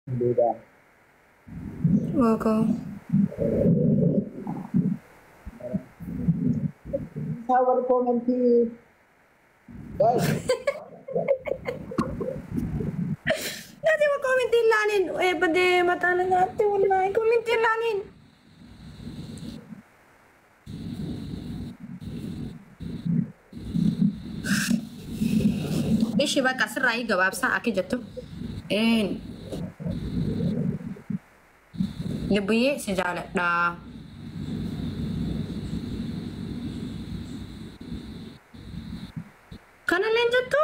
Duuba. Welcome. Isaa warri koomentii. Guys, Nati wa comment ilaalin. Badee mataa na nyaatti wallahi. Comment ilaalin. Ishi bakka sirraa gabaabsaa akka jettu. Een. Lubbuyyee si jaaladha. Kanallee hin jettu?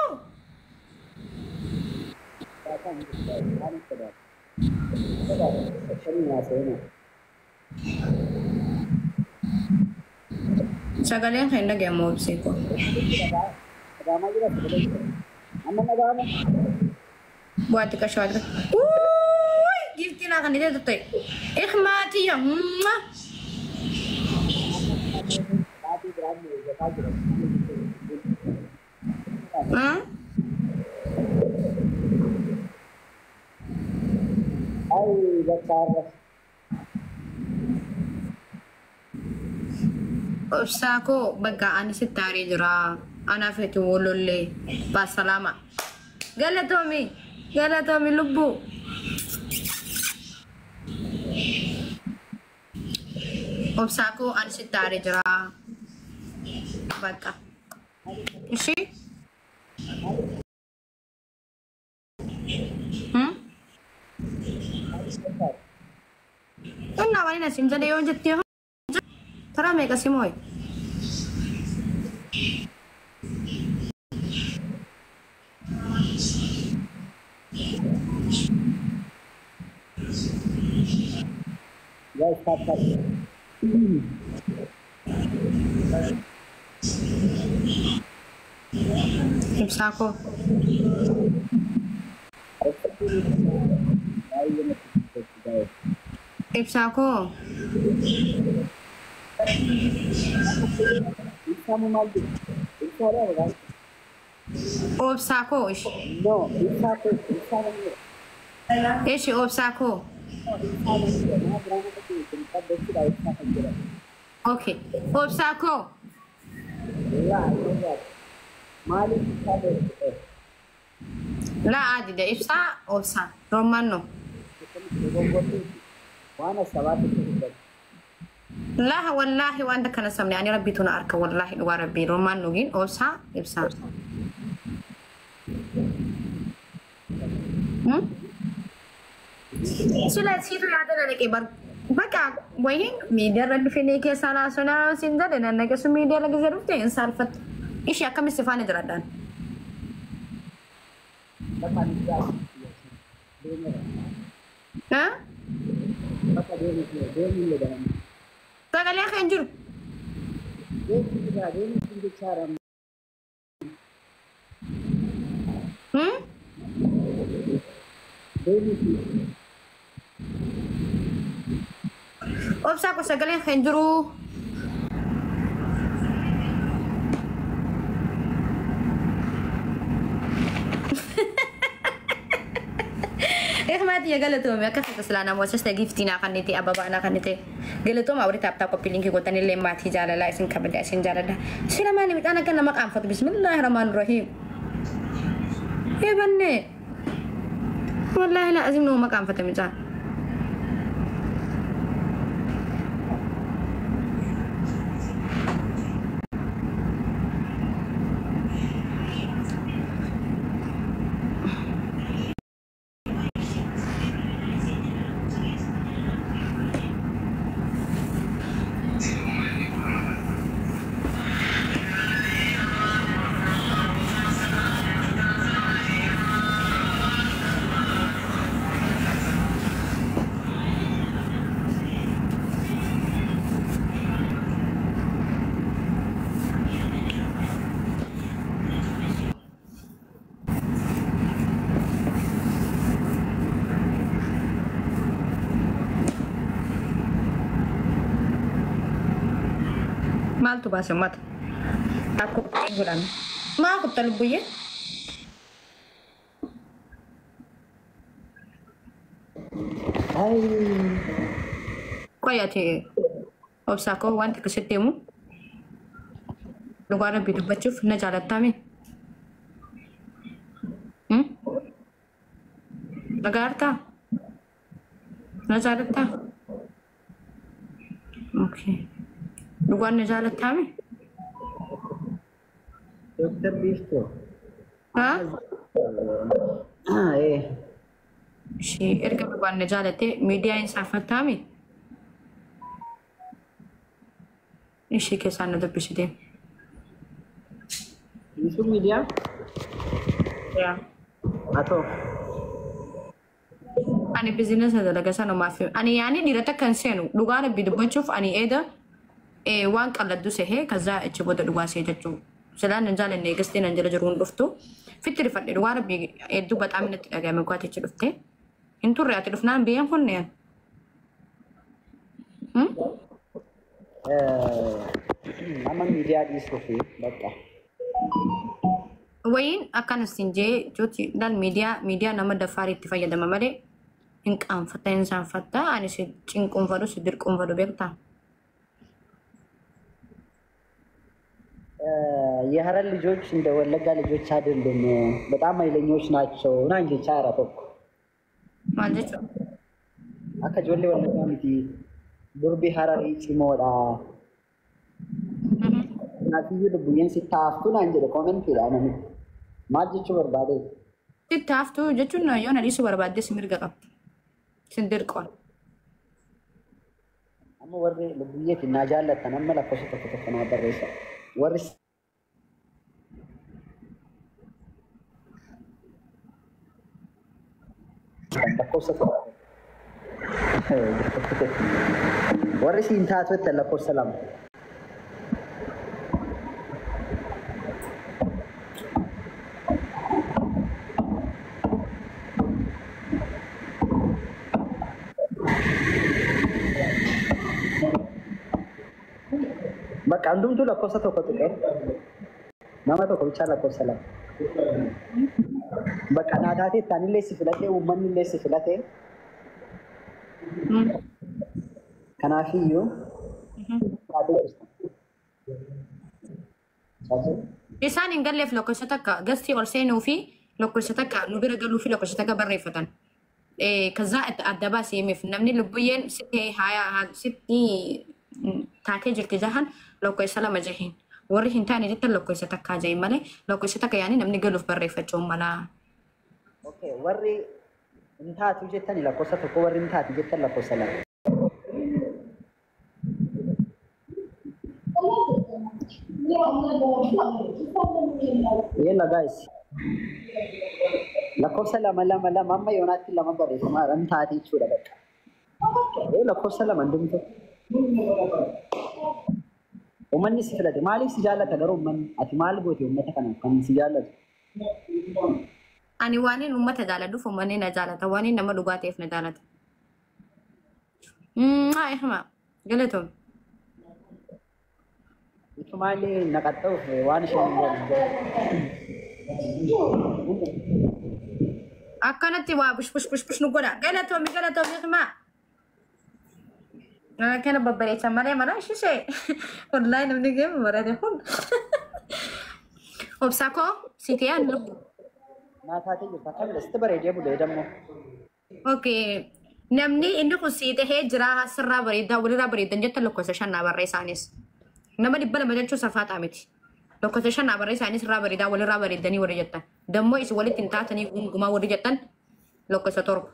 Sagaleen kan hin dhagahamu obsee koo. Dhagahamaa jira sagaleen. Amma dhagahama. Bu'aa xiqqaa shawaa xiqqaa. Wuuy! Giiftii naa kan ijaa ta'e. Ikmaatiyya. Maatii biraan eeggataa jira. Ay, bakka har'a. Obsaa koo bakka ani sitti aaree jira. Anaaf itti wolollee. Baasalaama. Galatoomi. Galatoomi lubbuu. Obsaa koo ani sitti aaree jira. Bakka. Ishii? Hmm? Innaa waan asin jedhe yoo jettee taraa meeqa si mooye? Guys, tap tap. Ibsaa koo. Baay'ee natti tolti guys. Ibsaa koo. Ibsaa moo maal jedhu? Ibsaadha maqaan? Obsaa koo ishi. No, ibsaa koo ibsaa namni jedha. Ishi obsaa koo. No, ibsaa namni jedha. Nama biraan akka ta'e kun qabbachuudha ibsaa kan jedhamu. Okay. Obsaa koo. Laa, laa. Maaliif ibsaa dheeressite? Laa adida ibsaa obsaa. Romanno. Dogoggortuuti. Waan asabaatti dubbatu. Laa wallaahi waan kana sabne ani rabbiitu na arka wallaahi dhugaa rabbii romanno gin obsaa ibsaa. Hmm? Sila siitu yaada na dhaqee bar bakka wayiin miidiyaa irra dhufee keessaa laasonaa siin jedhe nan dhaqe sun miidiyaa irra gisee dhufte hin saalfattu. Ishee akkamitti si faana jiraadhaan? Bakka ani jiraatu deemeera. Ha? Bakka deemuu deemuu jedhama. Sagalee kan jiru. Deemuu jira deemuu sun jechaadha. Hmm? Deemuu fi Obsaa ko sagaleen kan jiru. Ikmaati ya galatoome akka ta'e silaa namoota sista giftii naa kan ta'e ababaa naa kan ta'e galatooma warri taaptaa qophii linkii gootan illee maatii jaalalaa isin kabaja isin jaaladha. Sila maali midhaan akka nama qaanfatu bismillaahi rahmaan rahiim. Eebannee wallaahi laa azim nama qaanfata midhaan. Maaltu baase uummata? Akka godhame. Maa kutta lubbuyyee? Ay. Qoy ati obsaa koo wanti akkasitti himu dhugaa rabbii dubbachuuf na jaalattami. Nagaartaa? Na jaalattaa? Okay. Dhugaan na jaalattami? Doktar Biiftuu. Haa? Ee. Ishee erga dhugaan na jaalatte miidiyaa hin saafattaami? Ishee keessaan na dubbisite. Biiftuu miidiyaa? Yaa. Haa ta'u. Ani bizinesa dalaga sanumaaf ani yaani dhiira takka hin seenu dhugaa rabbii dubbachuuf ani eeda waan qalladdu sehee kazaa achi booda dhugaa see jechuu silaan hin jaalanne eegastiin an jala jiru hin dhuftu fitti rifadhe dhugaa rabbii hedduu baxaam natti dhagahame dhugaati achi dhufte hin turre ati dhufnaan biyyeen kunne. Amma miidiyaa dhiisuuf bakka. Wayiin akkana siin jee jechuuti laal miidiyaa nama dafaarii itti fayyadama malee hin qaanfatta hin saanfatta ani si cinquunfadhu si dirquunfadhu beektaa. የሀረር ልጆች እንደ ወለጋ ልጆች አይደሉም፣ በጣም ኃይለኞች ናቸው ና እንጂ ቻራ tokko Maal jechuudha? Akka ijoollee Wallaggaa miti, durbi Hararii cimoodha. Kanaafiyyuu lubbuyyeen sitti haftu naan jedhe koomentiidha namni. Maal jechuu barbaade? Sitti haftu jechuun yoo na dhiisuu barbaadde si mirga qabdi. Sin dirqoon. Amma warri lubbuyyeetiin naa jaallattan amma lakkoofsa tokko tokko naa barreessa. Warri lakkoofsa tokko. Warri siin taatu jettan lakkoofsa lama. Bakka hundumtuu lakkoofsa tokko tuqee nama tokko bichaa lakkoofsa lama. Bakka naa taatee anillee si filatee uummanni illee si filatee kanaafiyyuu taatee jirta. Isaan hin galleef lakkoofsa takka gastii ol seenuu fi lakkoofsa takka nu bira galuu fi lakkoofsa takka barreeffatan. Kazaa adda baasee himeef namni lubbuyyeen sitti haya sitti taatee jirti jahan lakkoofsa lama jahin. Warri hin taane jettan lakkoofsa takkaa jahin malee lakkoofsa takka yaani namni galuuf barreeffachuu mala. Okay, warri hin taatu jettani lakkoofsa tokko, warri hin taatu jettan lakkoofsa lama. Yella guys. Lakkoofsa lama lama lama amma yoonaatti lama barreeffamaa hin taate jechuudha bakka. Lakkoofsa lama hundumtu. Uummanni si filate maaliif si jaallata garuu uummanni ati maal goote uummata kanaaf kan si jaallatu? Ani waan uummata jaaladhuuf uummanni na jaalata waan nama dhugaa ta'eef na jaalata. Maa ihma galatoom. Itumaallee naqaxxa'uuf waan isheen Akkanatti waa bush bush bush bush nu godha. Galatoomi galatoomi ihma. Kana babbareechan malee mana ishee wallaahi namni geema barate kun. Obsaa koo si ta'e ani lubbu. Naa taatee jirta akkamidha sitti bareedee bulee dammoo. Okay. Namni inni kun si tahee jira sirraa bareedaa walirraa bareedan jettan lakkoofsa shan naa barreessaanis. Nama 200 jechuun safaaxaa miti. Lakkoofsa shan naa barreessaanis sirraa bareedaa walirraa bareedanii warri jettan. Dammoo isin walitti hin taatanii gungumaa warri jettan lakkoofsa 7.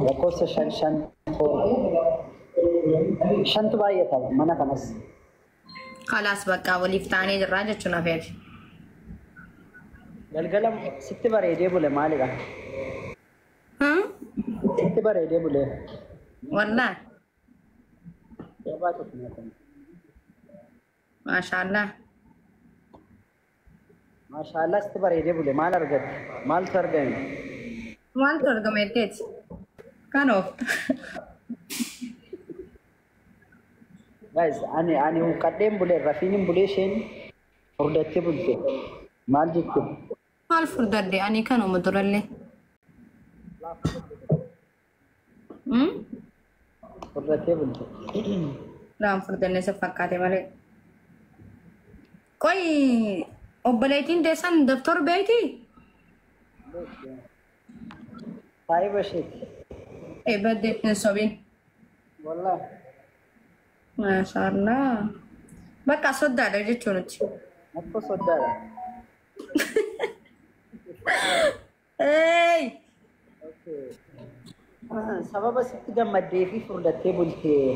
Lakkoofsa shan shan torba. Shantu baay'ata mana kanas. Khalaas bakka waliif taanee jirraa jechuun hafeeti. Galgala sitti bareedee bule maalidha? Sitti bareedee bule. Wallaahi. Jabaa tokko nyaatame. Maashaallah. Maashaallah sitti bareedee bule maal argatte? Maaltu argame? Maaltu argame jetteeti? Kan oofta. Guys, ani huqqadheen bulee rafiin hin bulee isheen furdattee bulte. Maal jechuudha? Maal furdadde ani kanuma durallee. Furdattee bulte. Laan furdanne isa fakkaate malee. Qoy obboleettiin teessan daftar beektii? Saahiba isheeti. Badde hin sobin. Wallaahi. Maashaallah. Bakka soddaadha jechuun nuti. Akka soddaadha. Eey! Okay. Sababa sitti gammaddee fi furdattee bultee.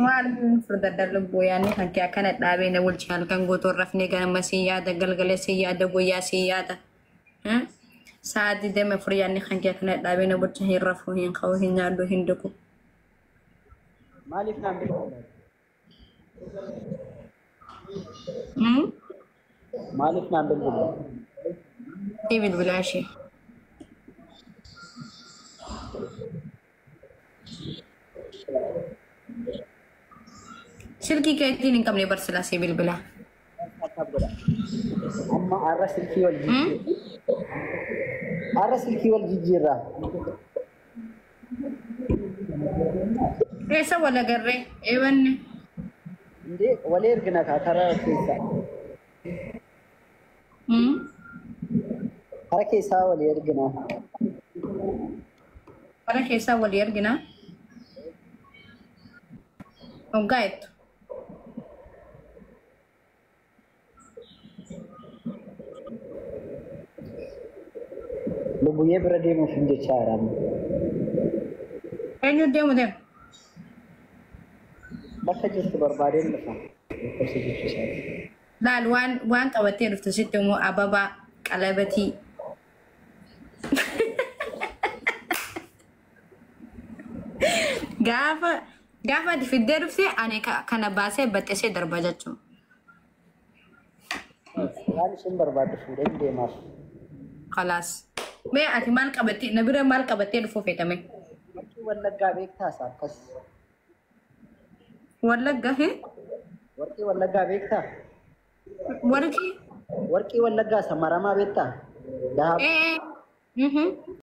Maal furdadda lubbuu yaadni kan kee akkana dhaabee na bulche halkan guutuu rafnee ganama si yaada galgala si yaada guyyaa si yaada. Sa'aatii 24 yaadni kan kee akkana dhaabee na bulche hin rafuu hin ka'u hin nyaadhu hin dhugu. Maaliif naan bilbilte? Maaliif naan bilbilte? Ni bilbilaa ishee. Silkii keetiin hin qabne barsiisaa si bilbilaa. Amma har'a silkii wal jijjiirra. Har'a silkii wal jijjiirra. Eessa wal agarree? Eebanne. Indee walii ergina kaa karaa keessaa. Karaa keessaa walii ergina. Karaa keessaa walii ergina. Hoggaa jettu. Lubbuyyee bira deemuuf hin jechaa jira. Eenyu deemu deemu? Bakka jirtu barbaadeen dhufa. Lakkoofsa jechuu isaati. Laal waan qabattee dhufte sitti immoo ababaa qalabatii. Gaafa ati fiddee dhufte ani kana baasee baxxisee darba jechuudha. Waan isheen barbaaddu fuudheen deemaaf. Khalaas. Mee ati maal qabattee na bira maal qabattee dhufuu feetame? Warqii Wallaggaa beektaas akkas. Wallagga hee? Warqii Wallaggaa beektaa? Warqii? Warqii Wallaggaa isa maramaa beektaa? Dahaab. Ee.